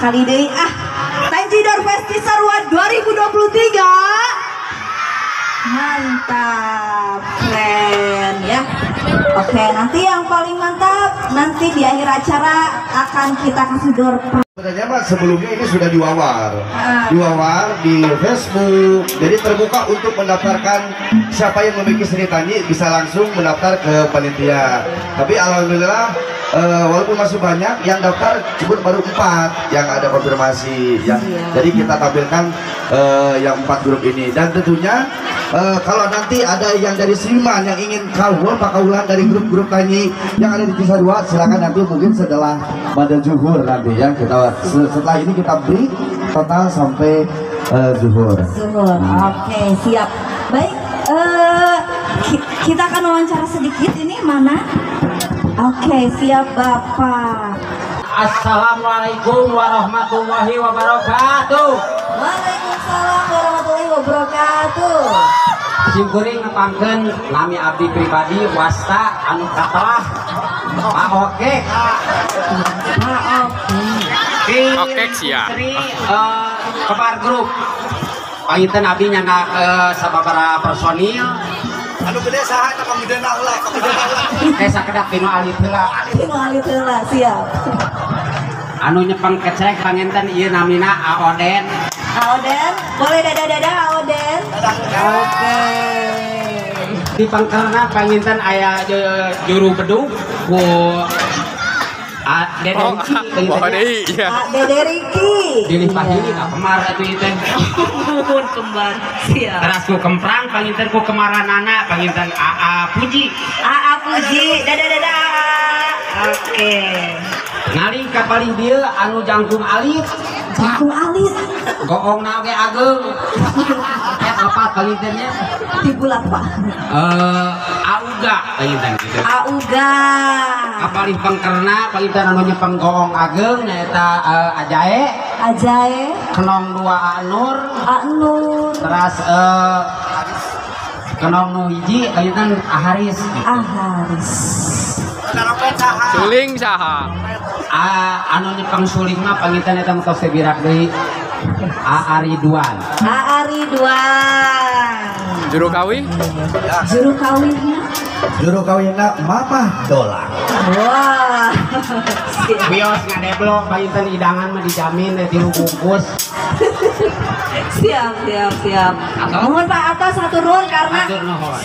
Sakali deui ah. Tanji Doorfest Cisarua 2023. Mantap, keren ya. Oke, nanti yang paling mantap nanti di akhir acara akan kita kasih door prize. Sebenarnya Pak, sebelumnya ini sudah diwawar, diwawar di Facebook. Jadi terbuka untuk mendaftarkan siapa yang memiliki seni tani bisa langsung mendaftar ke panitia. Tapi alhamdulillah walaupun masih banyak yang daftar, cuma baru 4 yang ada konfirmasi. Ya. Jadi kita tampilkan yang 4 grup ini. Dan tentunya kalau nanti ada yang dari Seniman yang ingin kawul, pakaulan dari grup-grup tani yang ada di Cisarua, silakan nanti mungkin setelah pada zuhur nanti ya, kita setelah ini kita break total sampai zuhur. Zuhur, oke, siap. Baik, kita akan wawancara sedikit ini mana? Oke, siap Bapak. Assalamualaikum warahmatullahi wabarakatuh. Waalaikumsalam warahmatullahi wabarakatuh. Simkuring nepangkeun nami abdi pribadi wasta anu katelah Pak Oke. Pak Oke. Oke siap. Kemar grup. Panginten abdi nyana sababaraha personil. Anu gede saha eta panggedeuna heula, panggedeuna heula. Sakedak tinu alit heula. Tinu alit heula, siap. Anu nyepeng kecrek panginten ieu namina Aoden. Aoden, boleh dada-dada Aoden. Oke. Di pangkelna panginten aya juru bedug ku Dede Riki. Oh, Dede, ya. Dede Riki. Dilih pahili ka kemar atuh ieu teh. Nuhun kembar. Siap. Teras ku kemprang panginten ku kemaranana panginten AA Puji. AA Puji, dada-dada. Oke. Ngalih ka palih dieu anu jangkung alit. Jangkung alit. Goongna oge ageung. Eta apa pangintennya? Tibulat, Pak. Auga panginten gitu. Auga. Kapalih pangkerna panginten anu nyepeng goong ageung nyaeta Ajae. Ajae. Kenong 2 Anur. Anur. Teras kenong nu hiji panginten Aharis. Aharis. Suling saha? Anu nyepeng suling mah panginten eta tos teh birak deui. A Ridwan. A Ridwan. Juru kawin? Juru kawinnya? Juru kawinna Mamah Dolang. Wah. Wios ngadeblok panginten hidangan mah dijamin teh 3 bungkus. Siap, siap, siap. Mohon Pak Atos satu nuhun karena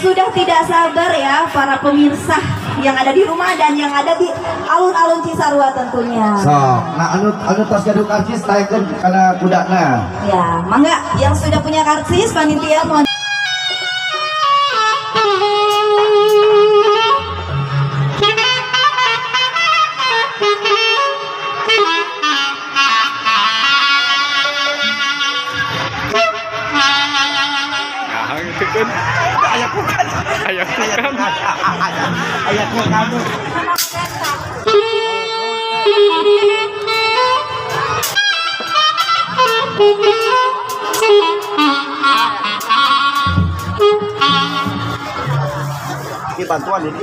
sudah tidak sabar ya para pemirsa yang ada di rumah dan yang ada di alun-alun Cisarua tentunya. So, nah anu tos gaduh karcis taekeun kana kudana. Ya, mangga yang sudah punya karcis panitia mohon. Ayah kamu. Ini bantuan ini.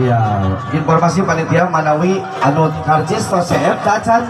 Iya, informasi panitia manawi anu karcis tos CF tacan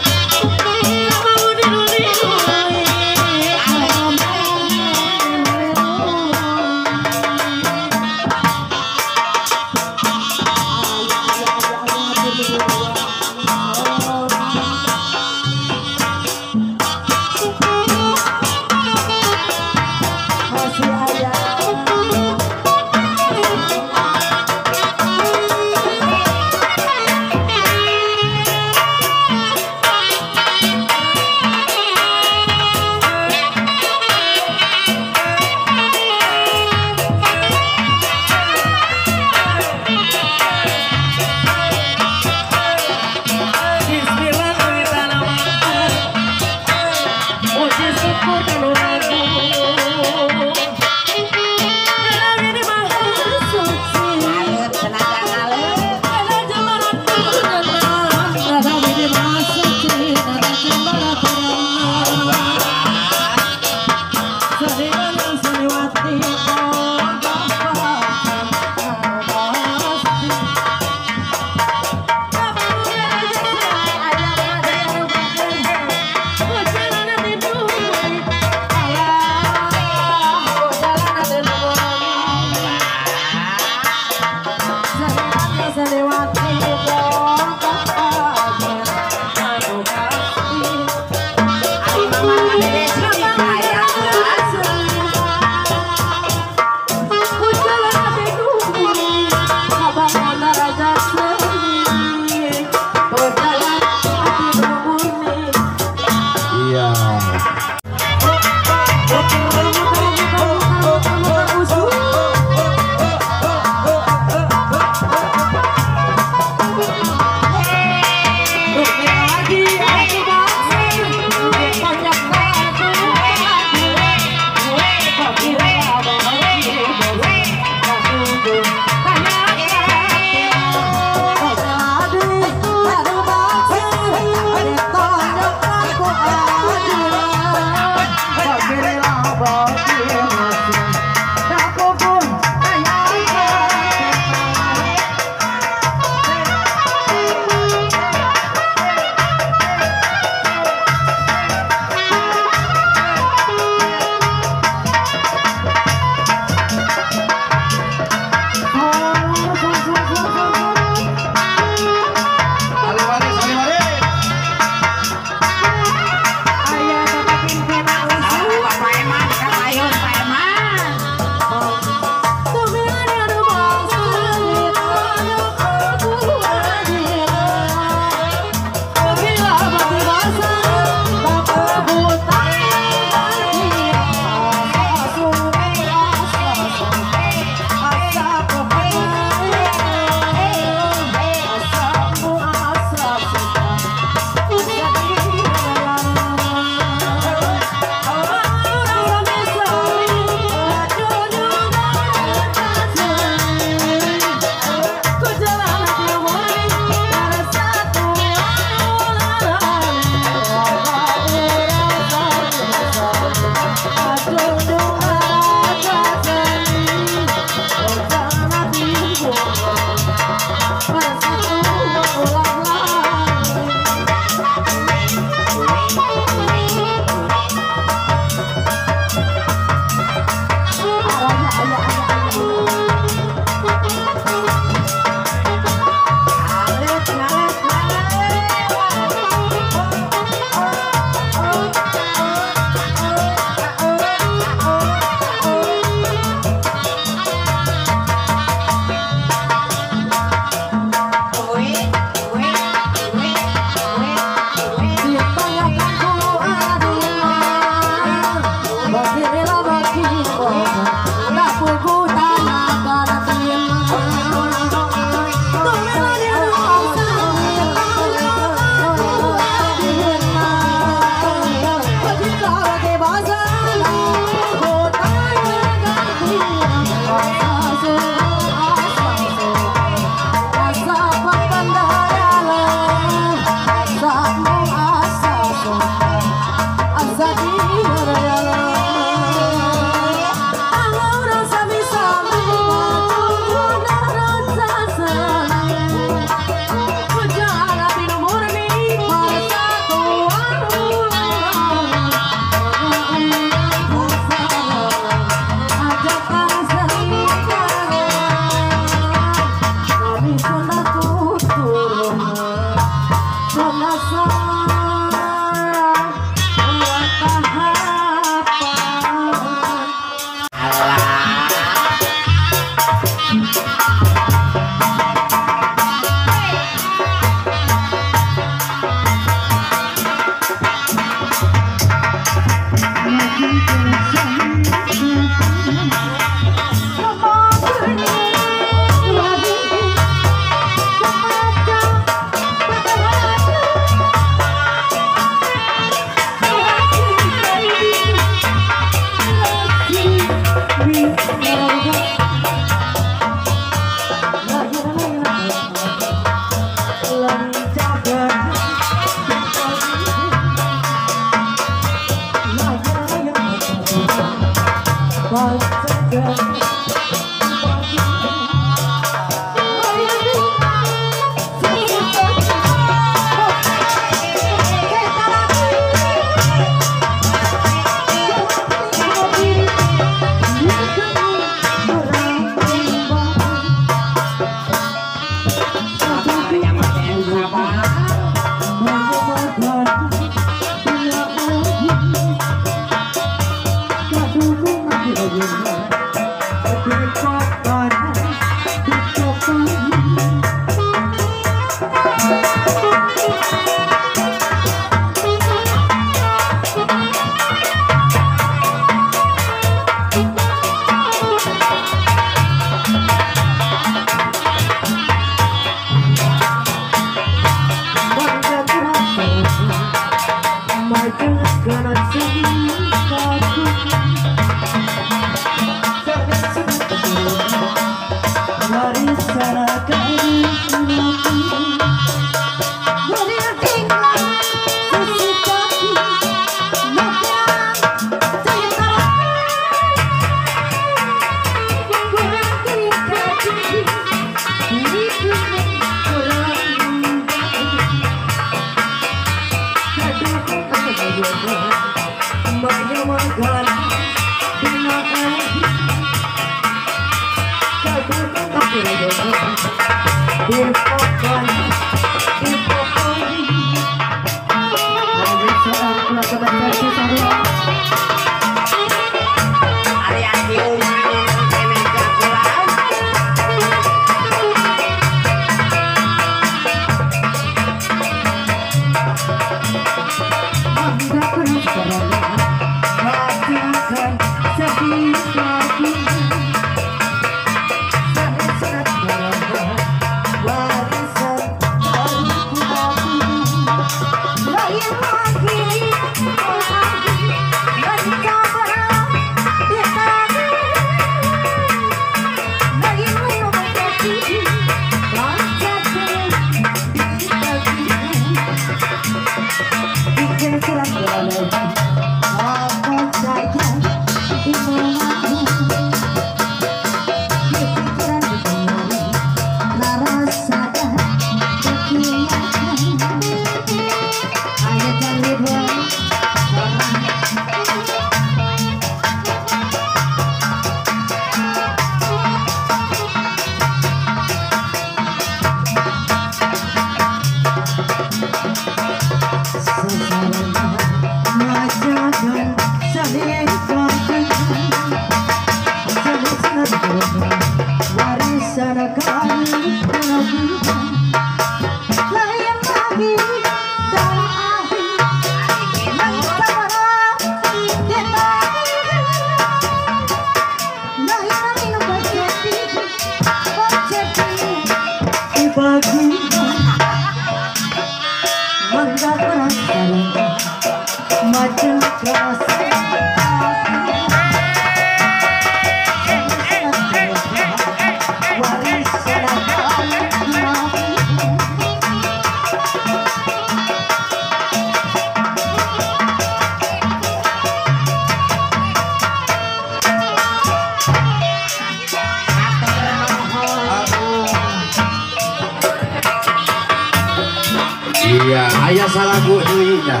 Iya, ayah salagu deui nya.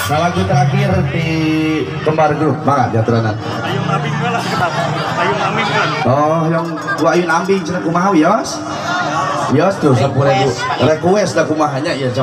Salagu terakhir di Kembar Grup, mangga diaturanan. Ayun ambing lah, ayun ambing kan. Oh, yang dua ayun ambing cenah kumaha wios? Ya tuh 10.000. Request dah kumahanya ya.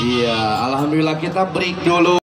Iya, alhamdulillah kita break dulu.